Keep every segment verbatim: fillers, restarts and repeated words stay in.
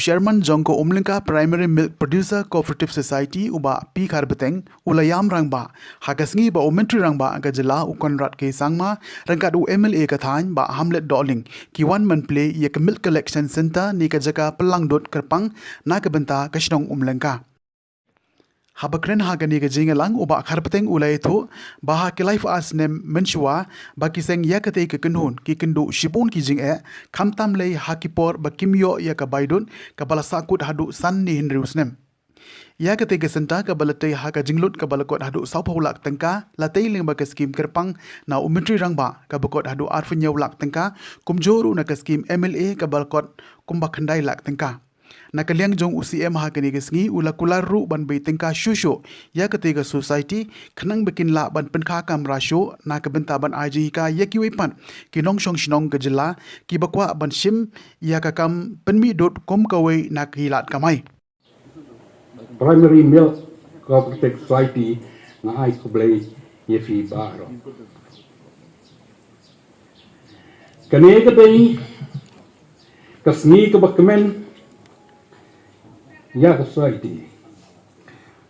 Chairman jong ka Umlyngka Primary Milk Producer Cooperative Society, u Bah P Kharbeteng, u la ïam rangbah ha ka sngi ba u Myntri Rangbah ka jylla, u Conrad K Sangma, ryngkat u M L A ka thaiñ, Bah Hamlet Dohling, ki wan ban plie ïa ka Milk Collection Centre ne ka jaka pynlangdud kyrpang na ka bynta ka shnong Umlyngka. Haba kren ha kane ka jingïalang, u Bah Kharbeteng u la ïathuh ba ha ki laiphew ar snem mynshuwa ba ki seng ïa katei ka kynhun ki kynduh shibun ki jingeh, khamtam lei ha ki por ba kim ïoh ïa ka bai dud kaba la sahkut haduh san ne hynriew snem. Ïa katei ka centre kaba la tei ha ka jinglut kaba la kot haduh sawphew lak tyngka, la tei lyngba ka skim kyrpang na u Myntri Rangbah kaba kot haduh arphew hynñiew lak tyngka, kumjuh ruh na ka skim M L A kaba la kot kumba khyndai lak tyngka. Na ka liang jong u C M ha kane ka sngi, u la kular ruh ban bei tyngka shuh shuh ïa katei ka society, khnang ba kin lah ban pynkham kamra shuh na ka bynta ban ai jinghikai ïa kiwei pat ki nongshong shnong ka jylla kiba kwah ban shim ïa ka kam pynmih dud kum kawei na ki lad kamai. Primary Milk Cooperative Society, nga ai khublei ïa phi baroh. Kane ka dei ka sngi kaba kmen ïa ka society,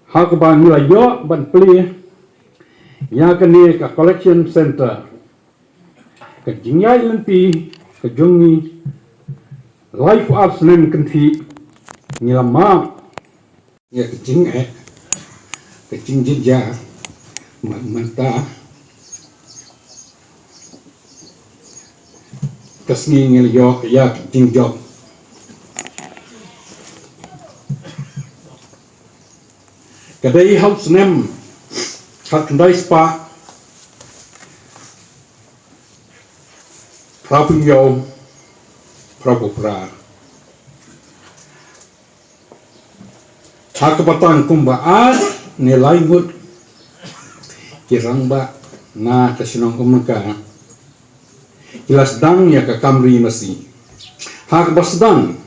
ha kaba ngi la ïoh ban plie ïa kane ka collection centre. Ka jingïaid lynti ka jong ngi laiphew ar snem kynthih, ngi la map ïa ka jingeh, ka jingjynjar, bad mynta ka sngi ngi la ïoh ïa ka jingjop. Ka dei ha u snem khatkhyndai spah phraphew hynñiew, phraphew phra. Ha kaba tang kumba ar ne lai ngut ki rangbah na ka shnong Umlyngka ki la sdang ïa ka kam ri masi. Ha kaba sdang,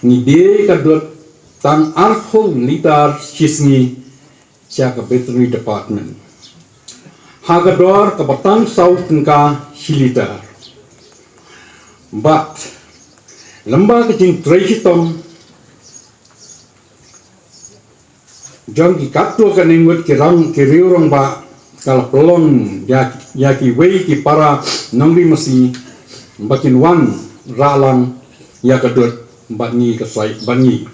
ngi die ka dud tang arphew litar shi sngi sha ka veterinary department ha ka dor kaba tang saw tyngka shi litar. Bad lyngba ka jingtrei shitom jong ki katto katne ngut ki rang, ki riew rangbah, ka la pynlong ïa, ïa kiwei ki para nongri masi ba kin wan rah lang ïa ka dud bad ngi ka sai, bad ngi.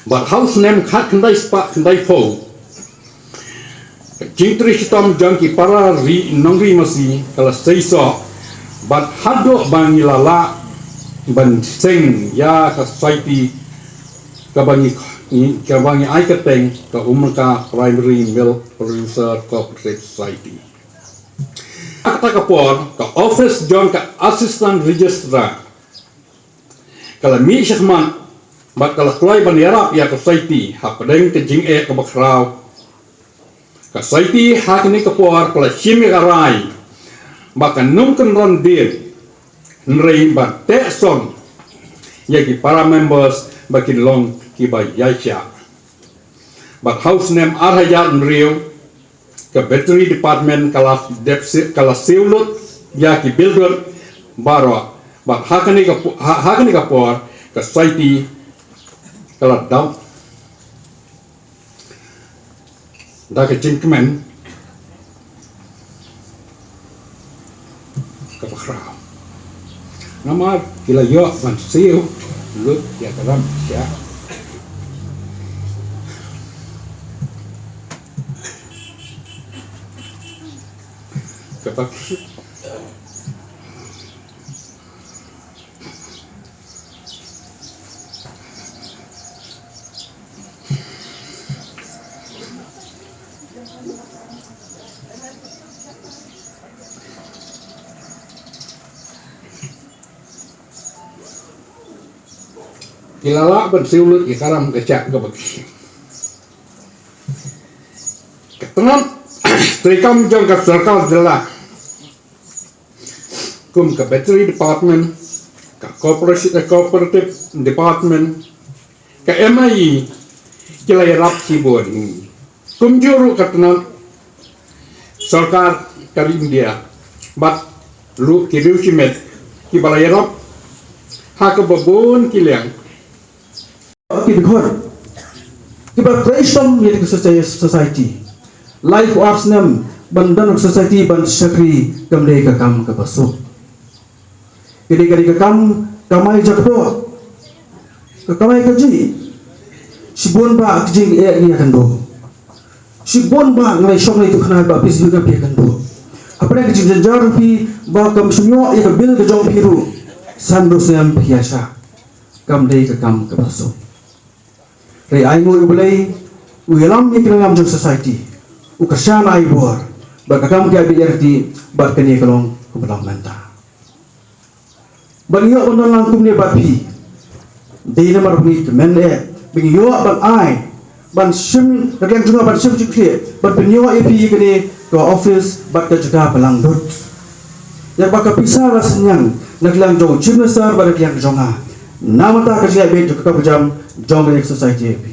Bad ha u snem khatkhyndai spah khyndaiphew, ka jingtrei shitom jong ki para ri, nongri masi ka la seisoh, bad haduh ba ngi la lah ban seng ïa ka society kaba ngi, kaba ngi ai kyrteng ka Umlyngka Primary Milk Producer Cooperative Society. Ha kata ka por, ka office jong ka Assistant Registrar ka la mih shakhmat bad ka la kloi ban ïarap ïa ka society hapdeng ka jingeh kaba khraw. Ka society ha kane ka por ka la shim ïa ka rai ba kan ym kynran dien, hynrei ban teh song ïa ki para members ba kin long kiba ïaishah. Bad ha u snem ar hajar hynriew, ka veterinary department ka la dep si-, ka la siew lut ïa ki bill dud baroh. Bad ha kane ka po-, ha, ha kane ka por ka society ka la dap da ka jingkmen kaba khraw. Namar ki la ïoh ban siew lut ïa ka ram sha kaba ki Ki la lah ban siew lut ïa ka ram ka shah kaba ki. Ka tnat treikam jong ka sorkar jylla kum ka veterinary department, ka cooperation, ka cooperative department, ka M I E, ki la ïarap shibun. Kumjuh ruh ka tnat sorkar ka ri India bad ruh ki riew shimet kiba la ïarap ha kaba bun ki liang, Ki dkhot kiba trei shitom ïa ka soci- society. Laiphew ar snem ban don ka society ban shakri kam dei ka kam kaba suk. Ka dei ka dei ka kam kamai jakpoh, ka kamai kajih. Shibun ba ka jingeh ngi ïakynduh. Shibun ba ngi la shong ngi tukna ba phi sibun ba phi ïakynduh. Hapdeng ka jingjynjar phi ba kam shym ïoh ïa ka bill ka jong phi ruh. San du snem phi ïa shah. Kam dei ka kam kaba suk. Hynrei ai nguh ïa U Blei, u ïalam ïa ki nongïalam jong society, u kyrshan ai bor bad ka kam ka ïa bit ïa kti bad kane ka long kumba long mynta. Ban ïoh ban don lang kumne bad phi, dei namar ba ngi kmen eh ba ngi ïoh ban ai, ban shim ka liang jong nga, ban shim jingkit, ban pynïoh ïa phi ïa kane ka office bad ka jaka ba langdut. Ïa ba ka pisa la synñiang na ka liang jong u Chief Minister bad na ka liang jong nga. Namar ka jingïaid beit jong ka kam ka jam jong ka society ïa phi.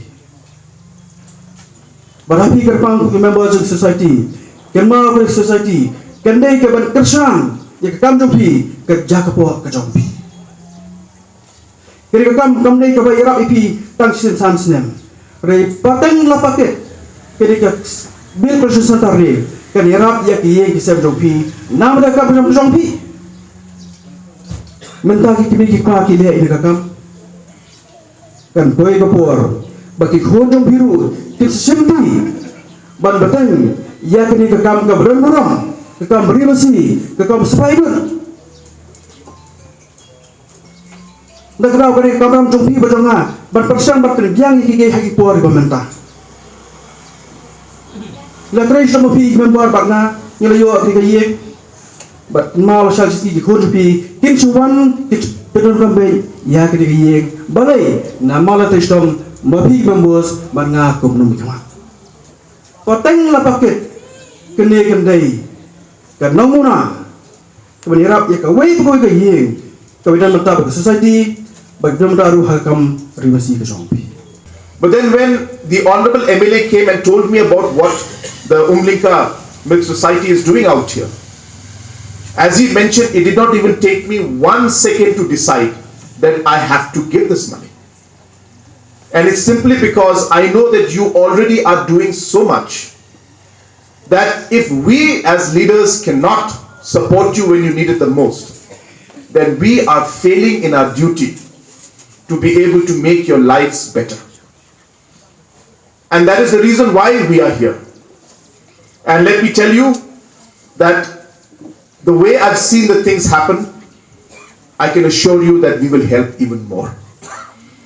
Bad ha phi kyrpang ki member jong society, kynmaw ka society kan dei ka ban kyrshan ïa ka kam jong phi, ka jaka poh ka jong phi. Ka dei ka kam kam dei kaba ïarap ïa phi tang shisien san snem. Hynrei pateng la pakit, ka dei ka Bill Collection Centre re kan ïarap ïa ki ïing ki sem jong phi namar ka kam jong jong phi. Mynta ki kmie ki kpa ki leh ïa ka kam. Kan poi ka por ba ki khun jong phi ruh kin sa shimti ban bteng ïa kane ka kam kaba don burom, ka kam ri masi, ka kam sipai dud. Da ka daw kane ka kamram jong phi bad jong nga ban pyrshang ban pynbiang ïa ki ha ki por ba mynta. La trei shitom ma phi ki member bad nga, ngi la ïoh kane ka ïing. Bad ma la shah shithi ki khun jong phi kin shu wan kin shu pyndonkam beit ïa kane ka ïing. Balei? Namar la trei shitom ma phi ki members bad nga kum u nongmihkhmat. Pateng la pakit, kane kan dei ka nongmuna kaban ïarap ïa kawei pa kawei ka ïing, kaba don bynta bad ka society, bad ka don bynta ruh ha ka kam ri masi ka jong phi. But then when the Honorable M L A came and told me about what the Umlinka Milk Society is doing out here, as he mentioned, it did not even take me one second to decide that I have to give this money. And it's simply because I know that you already are doing so much that if we as leaders cannot support you when you need it the most, then we are failing in our duty to be able to make your lives better. And that is the reason why we are here. And let me tell you that the way I've seen the things happen, I can assure you that we will help even more.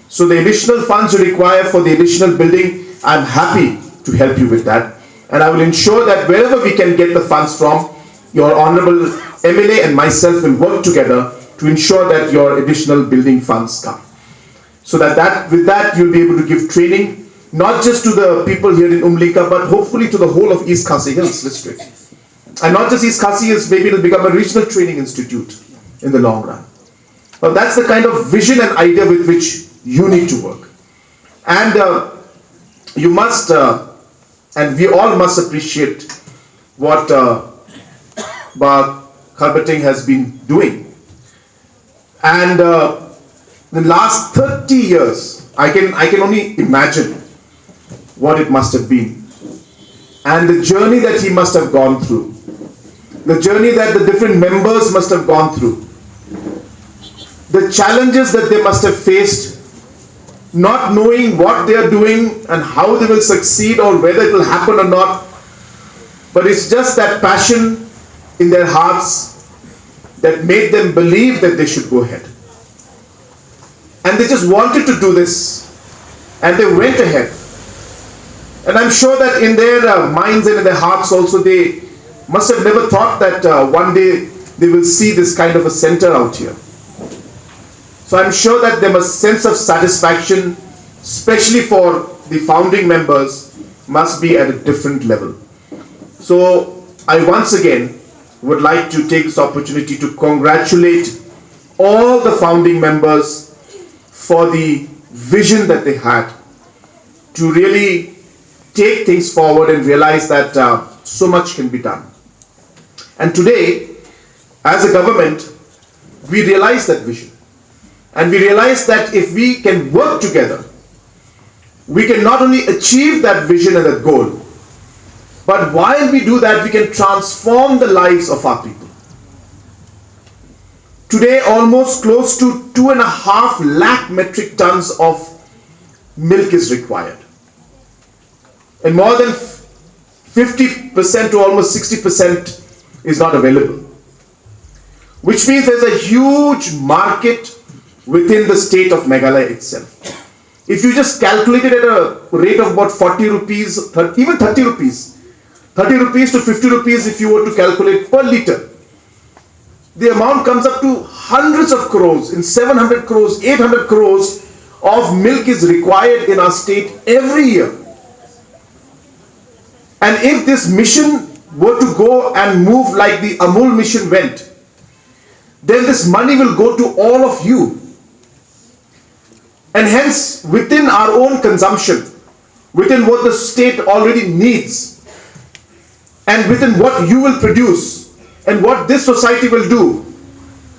So the additional funds you require for the additional building, I'm happy to help you with that. And I will ensure that wherever we can get the funds from, your Honorable M L A and myself will work together to ensure that your additional building funds come. So that, that with that, you'll be able to give training not just to the people here in Umlinka, but hopefully to the whole of East Khasi Hills district. And not just East Khasi Hills, maybe it'll become a regional training institute in the long run. But that's the kind of vision and idea with which you need to work. And uh, you must, uh, and we all must appreciate what uh, Bah Kharbating has been doing. And uh, the last thirty years, I can, I can only imagine what it must have been. And the journey that he must have gone through, the journey that the different members must have gone through, the challenges that they must have faced, not knowing what they are doing and how they will succeed or whether it will happen or not. But it's just that passion in their hearts that made them believe that they should go ahead. And they just wanted to do this. And they went ahead. And I'm sure that in their uh, minds and in their hearts also, they must have never thought that uh, one day they will see this kind of a center out here. So I'm sure that there must sense of satisfaction, especially for the founding members, must be at a different level. So I once again would like to take this opportunity to congratulate all the founding members for the vision that they had to really take things forward and realize that uh, so much can be done. And today, as a government, we realize that vision. And we realize that if we can work together, We can not only achieve that vision and that goal, but while we do that, we can transform the lives of our people. Today, almost close to two and a half lakh metric tons of milk is required. And more than fifty percent to almost sixty percent is not available, which means there's a huge market within the state of Meghalaya itself. If you just calculate it at a rate of about forty rupees, thir- even thirty rupees, thirty rupees to fifty rupees, if you were to calculate per liter, the amount comes up to hundreds of crores, in seven hundred crores, eight hundred crores of milk is required in our state every year. And if this mission were to go and move like the Amul mission went, then this money will go to all of you. And hence, within our own consumption, within what the state already needs, and within what you will produce, and what this society will do,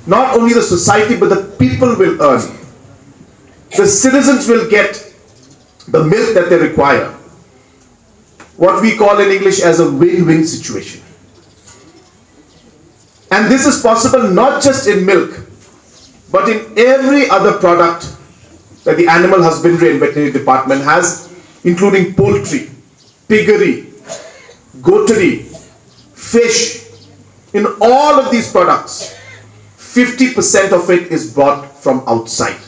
not only the society but the people will earn. The citizens will get the milk that they require. What we call in English as a win-win situation. And this is possible not just in milk, but in every other product that the Animal Husbandry and Veterinary Department has, including poultry, piggery, goatery, fish. In all of these products, fifty percent of it is brought from outside.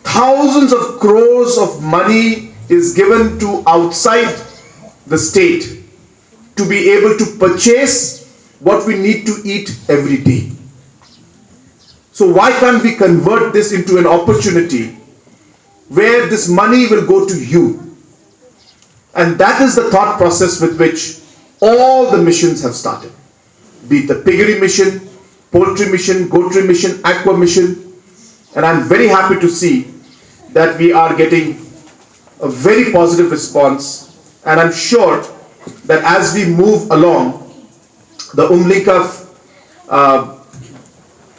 Thousands of crores of money is given to outside the state to be able to purchase what we need to eat every day. So, why can't we convert this into an opportunity where this money will go to you? And that is the thought process with which all the missions have started, be it the piggery mission, poultry mission, goatery mission, aqua mission. And I'm very happy to see that we are getting a very positive response. And I'm sure that as we move along, the Umlingka uh,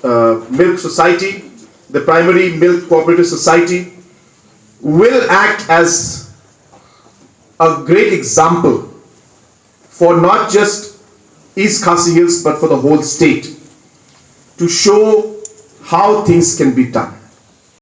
uh, Milk Society, the Primary Milk Cooperative Society, will act as a great example for not just East Khasi Hills but for the whole state, to show how things can be done.